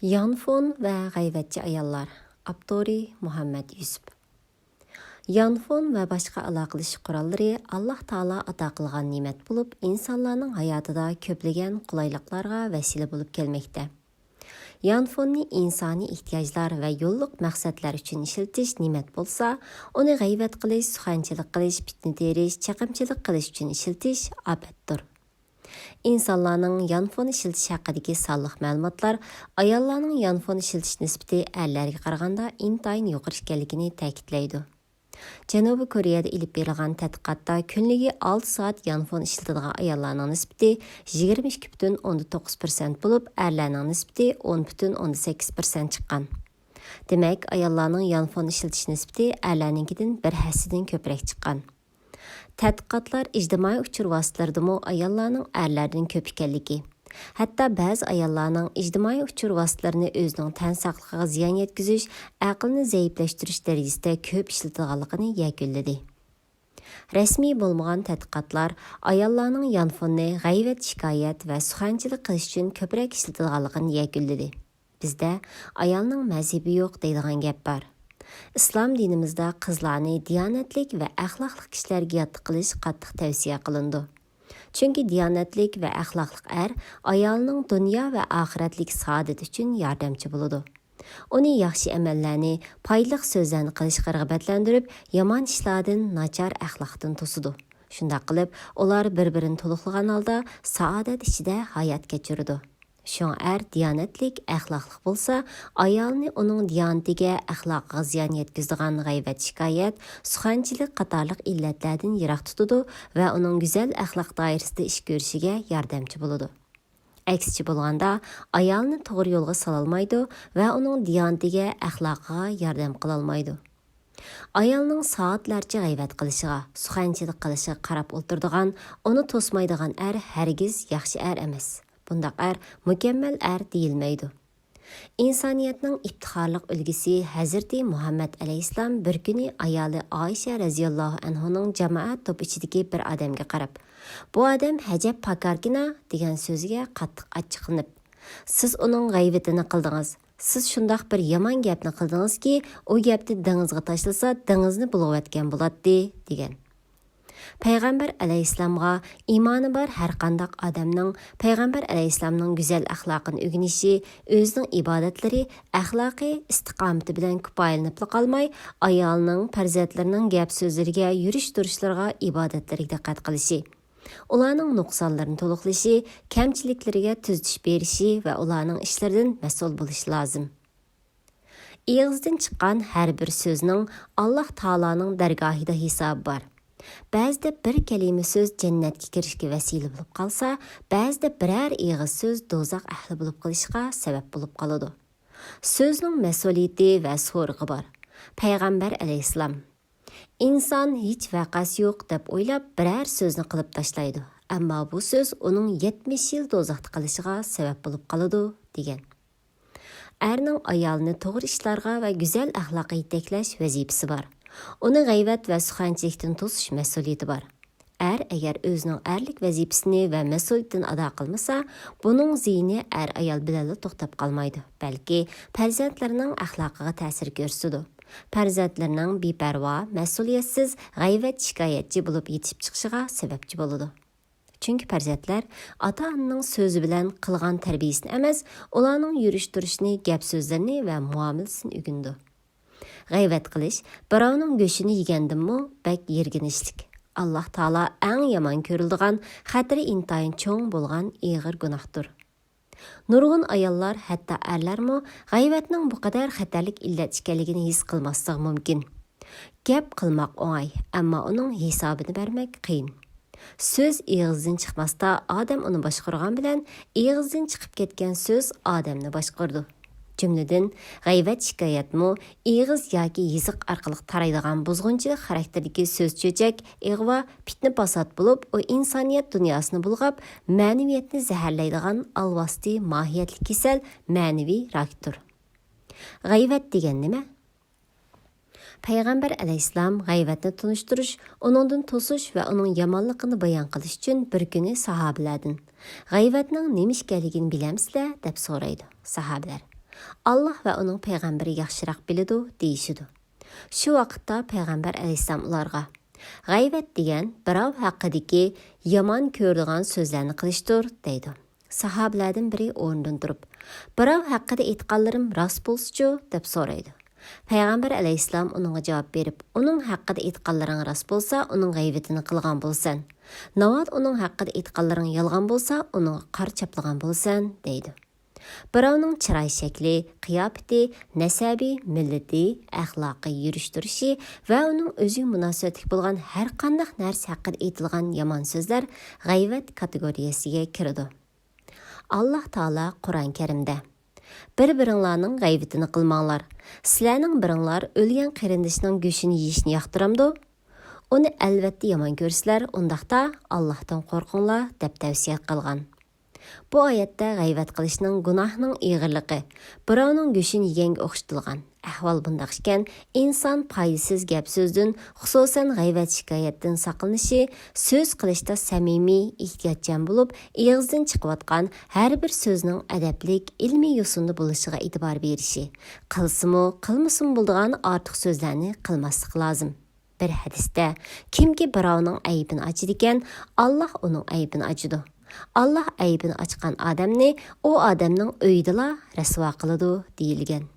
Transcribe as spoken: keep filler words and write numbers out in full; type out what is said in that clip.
يانفون ۋە غەيۋەتچى ئاياللار. ئاپتورى مۇھەممەد يۈسۈپ. يانفون ۋە باشقا ئالاقىلىشىش قوراللىرى ئاللاھ تائالا ئاتا قىلغان نېمەت بولۇپ، ئىنسانلارنىڭ ھاياتىدا كۆپلىگەن قولايلىقلارغا ۋەسىلە بولۇپ كەلمەكتە. يانفوننى ئىنسانىي ئېھتىياجلار ۋە يوللۇق مەقسەتلەر ئۈچۈن ئىشلىتىش نېمەت بولسا، ئۇنى غەيۋەت قىلىش، سۇخەنچىلىك قىلىش، پىتنە تېرىش، چېقىمچىلىق قىلىش ئۈچۈن ئىشلىتىش ئاپەتتۇر. ئىنسانلارنىڭ يانفون ئىشلىتىش ھەققىدىكى سانلىق مەلۇماتلار ئاياللارنىڭ يانفون ئىشلىتىش نىسبىتى ئەرلەرگە قارىغاندا ئىنتايىن يۇقىرى ئىكەنلىكىنى تەكىتلەيدۇ. جەنۇبىي كورېيەدە ئېلىپ بېرىلغان تەتقىقاتتا كۈنلۈكى ئالتە سائەت يانفون ئىشلىتىدىغان ئاياللارنىڭ نىسبىتى يىگىرمە ئىككى پۈتۈن ئوندىن توققۇز پىرسەنت بولۇپ، ئەرلەرنىڭ نىسبىتى ئون پۈتۈن ئوندىن سەككىز پىرسەنت چىققان. دېمەك، ئاياللارنىڭ يانفون ئىشلىتىش نىسبىتى ئەرلەرنىڭكىدىن بىر ھەسسىدىن كۆپرەك چىققان. تەتقىقاتلار ئىجتىمائىي ئۇچۇر ۋاسىتىلىرىدىمۇ ئاياللارنىڭ ئەرلەردىن كۆپ ئىكەنلىكى، ھەتتا بەزى ئاياللارنىڭ ئىجتىمائىي ئۇچۇر ۋاسىتىلىرىنى ئۆزىنىڭ تەن ساقلىقىغا زىيان يەتكۈزۈش، ئەقلىنى زەئىپلەشتۈرۈش دەرىجىسىدە كۆپ ئىشلىتىدىغانلىقىنى يەكۈنلىدى. رەسمىي بولمىغان تەتقىقاتلار ئاياللارنىڭ يانفوننى غەيۋەت، شىكايەت ۋە سۇخەنچىلىك قىلىش ئۈچۈن كۆپرەك ئىشلىتىدىغانلىقىنى يەكۈنلىدى. بىزدە «ئايالنىڭ مەزھىپى يوق» دەيدىغان گەپ بار. ئىسلام دىنىمىزدا قىزلارنى دىيانەتلىك ۋە ئەخلاقلىق كىشىلەرگە ياتلىق قىلىش قاتتىق تەۋسىيە قىلىنىدۇ. چۈنكى دىيانەتلىك ۋە ئەخلاقلىق ئەر ئايالنىڭ دۇنيا ۋە ئاخىرەتلىك سائادىتى ئۈچۈن ياردەمچى بولىدۇ. ئۇنى ياخشى ئەمەللەرنى، پايدىلىق سۆزلەرنى قىلىشقا رىغبەتلەندۈرۈپ، يامان ئىشلاردىن، ناچار ئەخلاقتىن توسىدۇ. شۇنداق قىلىپ، ئۇلار بىر-بىرىنى تولۇقلىغان ھالدا سائادەت ئىچىدە ھايات كەچۈرىدۇ. شۇڭا ئەر دىيانەتلىك، ئەخلاقلىق بولسا، ئايالىنى ئۇنىڭ دىيانىتىگە، ئەخلاقىغا زىيان يەتكۈزىدىغان غەيۋەت، شىكايەت، سۇخەنچىلىك قاتارلىق ئىللەتلەردىن يىراق تۇتىدۇ ۋە ئۇنىڭ گۈزەل ئەخلاق دائىرىسىدە ئىش كۆرۈشىگە ياردەمچى بولىدۇ. ئەكسىچە بولغاندا، ئايالنى توغرا يولغا سالالمايدۇ ۋە ئۇنىڭ دىيانىتىگە، ئەخلاقىغا ياردەم قىلالمايدۇ. ئايالنىڭ سائەتلەرچە غەيۋەت قىلىشىغا، سۇخەنچىلىك قىلىشىغا قاراپ ئولتۇرىدىغان، ئۇنى توسمايدىغان ئەر ھەرگىز ياخشى ئەر ئەمەس. بۇنداق ئەر مۇكەممەل ئەر دېيىلمەيدۇ. ئىنسانىيەتنىڭ ئىپتىخارلىق ئۈلگىسى ھەزرىتى مۇھەممەد ئەلەيھىسسالام بىر كۈنى ئايالى ئائىشە رەزىياللاھۇ ئەنھۇنىڭ جامائەت توپى ئىچىدىكى بىر ئادەمگە قاراپ، «بۇ ئادەم ھەجەپ پاكاركىنا» دېگەن سۆزىگە قاتتىق ئاچچىقلىنىپ، «سىز ئۇنىڭ غەيۋىتىنى قىلدىڭىز. سىز شۇنداق بىر يامان گەپنى قىلدىڭىزكى، ئۇ گەپنى دېڭىزغا تاشلىسا، دېڭىزنى بۇلغىۋەتكەن بولاتتى» دېگەن. پەيغەمبەر ئەلەيھىسسالامغا ئىمانى بار ھەرقانداق ئادەمنىڭ پەيغەمبەر ئەلەيھىسسالامنىڭ گۈزەل ئەخلاقىنى ئۆگىنىشى، ئۆزىنىڭ ئىبادەتلىرى، ئەخلاقىي ئىستىقامىتى بىلەن كۇپايىلىنىپلا قالماي، ئايالىنىڭ، پەرزەنتلىرىنىڭ گەپ-سۆزلىرىگە، يۈرۈش-تۇرۇشلىرىغا، ئىبادەتلىرىگە دىققەت قىلىشى، ئۇلارنىڭ نۇقسانلىرىنى تولۇقلىشى، كەمچىلىكلىرىگە تۈزىتىش بېرىشى ۋە ئۇلارنىڭ ئىشلىرىدىن مەسئۇل بولۇشى لازىم. ئېغىزدىن چىققان ھەر بىر سۆزنىڭ ئاللاھ تائالانىڭ دەرگاھىدا ھېسابى بار. بەزىدە بىر كەلىمە سۆز جەننەتكە كىرىشكە ۋەسىلە بولۇپ قالسا، بەزىدە بىرەر ئېغىز سۆز دوزاخ ئەھلى بولۇپ قېلىشقا سەۋەب بولۇپ قالىدۇ. سۆزنىڭ مەسئۇلىيىتى ۋە سورىقى بار. پەيغەمبەر ئەلەيھىسسالام، «ئىنسان ھېچ ۋەقەسى يوق دەپ ئويلاپ، بىرەر سۆزنى قىلىپ تاشلايدۇ، ئەمما بۇ سۆز ئۇنىڭ يەتمىش يىل دوزاختا قېلىشىغا سەۋەب بولۇپ قالىدۇ» دېگەن. ئەرنىڭ ئايالىنى توغرا ئىشلارغا ۋە گۈزەل ئەخلاققا يېتەكلەش ۋەزىپىسى بار. ئۇنى غەيۋەت ۋە سۇخەنچىلىكتىن توسۇش مەسئۇلىيىتى بار. ئەر ئەگەر ئۆزىنىڭ ئەرلىك ۋەزىپىسىنى ۋە مەسئۇلىيىتىنى ئادا قىلمىسا، بۇنىڭ زىيىنى ئەر-ئايال بىلەنلا توختاپ قالمايدۇ، بەلكى پەرزەنتلىرىنىڭ ئەخلاقىغا تەسىر كۆرسىتىدۇ. پەرزەنتلىرىنىڭ بىپەرۋا، مەسئۇلىيەتسىز، غەيۋەت، شىكايەتچى بولۇپ يېتىشىپ چىقىشىغا سەۋەبچى بولىدۇ. چۈنكى پەرزەنتلەر ئاتا-ئانىنىڭ سۆزى بىلەن قىلغان تەربىيىسىنى ئەمەس، ئۇلارنىڭ يۈرۈش-تۇرۇشىنى، گەپ-سۆزلىرىنى ۋە مۇئامىلىسىنى ئۆگىنىدۇ. غەيۋەت قىلىش بىراۋنىڭ گۆشىنى يېگەندىنمۇ بەك يىرگىنچلىك. ئاللاھ تائالا ئەڭ يامان كۆرۈلىدىغان، خەتىرى ئىنتايىن چوڭ بولغان ئېغىر گۇناھتۇر. نۇرغۇن ئاياللار، ھەتتا ئەرلەرمۇ غەيۋەتنىڭ بۇ قەدەر خەتەرلىك ئىللەت ئىكەنلىكىنى ھېس قىلماسلىقى مۇمكىن. گەپ قىلماق ئوڭاي، ئەمما ئۇنىڭ ھېسابىنى بەرمەك قىيىن. سۆز ئېغىزدىن چىقماستا، ئادەم ئۇنى باشقۇرغان بىلەن، ئېغىزدىن چىقىپ كەتكەن سۆز ئادەمنى باشقۇرىدۇ. جۈملىدىن، غەيۋەت-شىكايەتمۇ ئېغىز ياكى يېزىق ئارقىلىق تارايدىغان بۇزغۇنچىلىق خاراكتېرىدىكى سۆز-چۆچەك، ئىغۋا، پىتنە-پاسات بولۇپ، ئۇ ئىنسانىيەت دۇنياسىنى بۇلغاپ، مەنىۋىيەتنى زەھەرلەيدىغان ئالۋاستى ماھىيەتلىك كېسەل، مەنىۋى راكتۇر. غەيۋەت دېگەن نېمە؟ پەيغەمبەر ئەلەيھىسسالام غەيۋەتنى تونۇشتۇرۇش، ئۇنىڭدىن توسۇش ۋە ئۇنىڭ يامانلىقىنى بايان قىلىش ئۈچۈن بىر كۈنى ساھابىلەردىن، «غەيۋەتنىڭ نېمە ئىكەنلىكىنى بىلەمسىلەر؟» دەپ سورايدۇ. ساھابىلەر، ئاللاھ ۋە ئۇنىڭ پەيغەمبىرى ياخشىراق بىلىدۇ دېيىشىدۇ. شۇ ۋاقىتتا پەيغەمبەر ئەلەيھىسسالام ئۇلارغا، غەيۋەت دېگەن بىراۋ ھەققىدىكى يامان كۆرىدىغان سۆزلەرنى قىلىشتۇر دەيدۇ. ساھابىلەردىن بىرى ئورنىدىن تۇرۇپ، بىراۋ ھەققىدە ئېيتقانلىرىم راست بولسىچۇ دەپ سورايدۇ. پەيغەمبەر ئەلەيھىسسالام ئۇنىڭغا جاۋاب بېرىپ، ئۇنىڭ ھەققىدە ئېيتقانلىرىڭ راست بولسا، ئۇنىڭ غەيۋىتىنى قىلغان بولىسەن. ناۋادا ئۇنىڭ ھەققىدە ئېيتقانلىرىڭ يالغان بولسا، ئۇنىڭغا قارا چاپلىغان بولىسەن دەيدۇ. بىراۋنىڭ چىراي شەكلى، قىياپىتى، نەسەبى، مىللىتى، ئەخلاقى، يۈرۈش تۇرۇشى ۋە ئۇنىڭ ئۆزىگە مۇناسىۋەتلىك بولغان ھەر قانداق نەرسە ھەققىدە ئېيتىلغان يامان سۆزلەر غەيۋەت كاتېگورىيەسىگە كىرىدۇ. ئاللاھ تائالا قۇرئان كەرىمدە، بىر-بىرىڭلارنىڭ غەيۋىتىنى قىلماڭلار. سىلەرنىڭ بىرىڭلار ئۆلگەن قېرىندىشىنىڭ گۆشىنى يېيىشنى ياقتۇرامدۇ؟ ئۇنى ئەلۋەتتە يامان كۆرسىلەر، ئۇنداقتا ئاللاھتىن قورقۇڭلار دەپ تەۋسىيە قىلغان. بۇ ئايەتتە غەيۋەت قىلىشنىڭ گۇناھنىڭ ئېغىرلىقى، بىراۋنىڭ گۆشىنى يېگەنگە ئوخشىتىلغان. ئەھۋال بۇنداق ئىكەن، ئىنسان پايدىسىز گەپ-سۆزدىن، خۇسۇسەن غەيۋەت-شىكايەتتىن ساقلىنىشى، سۆز قىلىشتا سەمىمىي، ئېھتىياتچان بولۇپ، ئېغىزدىن چىقىۋاتقان ھەر بىر سۆزنىڭ ئەدەپلىك، ئىلمىي يوسۇندا بولۇشىغا ئېتىبار بېرىشى، قىلسىمۇ، قىلمىسىمۇ بولىدىغان ئارتۇق سۆزلەرنى قىلماسلىق لازىم. بىر ھەدىستە، كىمكى بىراۋنىڭ ئەيىبىنى ئاچىدىكەن، ئاللاھ ئۇنىڭ ئەيىبىنى ئاچىدۇ. ئاللاھ ئەيىبىنى ئاچقان ئادەمنى ئۇ ئادەمنىڭ ئۆيىدىلا رەسۋا قىلىدۇ، دېيىلگەن.